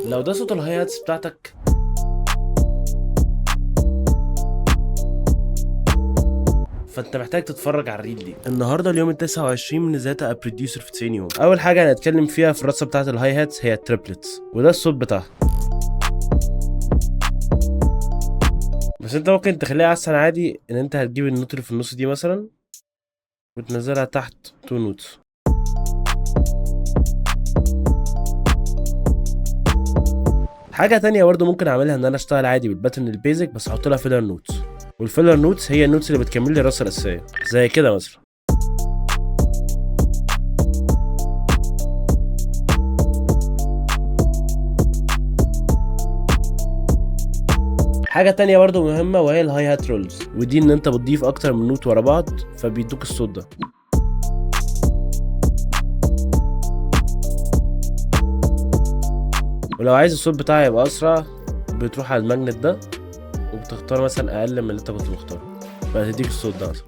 لو ده صوت ال hi-hats بتاعتك، فانت محتاج تتفرج على ال reel دي. النهارده اليوم ال 29 من ازاي تبقى producer في 90 يوم. اول حاجة هنتكلم فيها في الرصه بتاعه ال hi-hats هي ال triplets، وده الصوت بتاعها. بس انت ممكن تخليها احسن عادي، ان انت هتجيب ال note اللي في النص دي مثلا وتنزلها تحت two notes. حاجة تانية برضو ممكن اعملها ان انا اشتغل عادي بال pattern ال basic، بس احط لها filler notes، وال filler notes هي ال notes اللي بتكمل لي الرصه الاساسية، زي كده مثلا. حاجة تانية برضو مهمة وهي ال hi-hat rolls، ودي ان انت بتضيف اكتر من note ورا بعض فبيدوك الصوت ده. ولو عايز الصوت بتاعي يبقى اسرع بتروح على ال magnet ده وبتختار مثلا اقل من اللي انت كنت مختاره، فهتديك الصوت ده مثلا.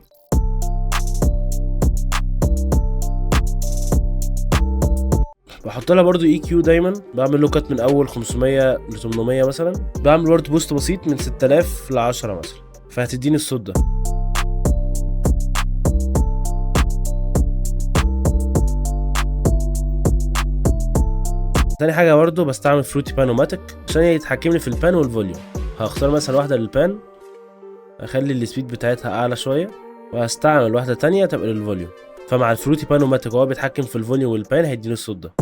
بحط لها برضو EQ دايما، بعمل له cut من اول 500 ل 800 مثلا، بعمل برضو boost بسيط من 6000 ل 10 مثلا، فهتديني الصوت ده. تاني حاجة برضو بستعمل Fruity PanOMatic عشان يتحكم لي في ال pan وال volume. هختار مثلا واحدة لل pan، اخلي ال speed بتاعتها اعلى شوية، وهستعمل واحدة تانية تبقى لل volume. فمع ال Fruity PanOMatic وهو بيتحكم في ال volume وال pan هيديني الصوت ده.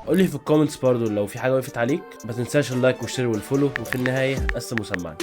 قولي في ال comments برضو لو في حاجة وقفت عليك. ما تنساش ال like وال share وال follow، وفي النهاية قسم وسمعني.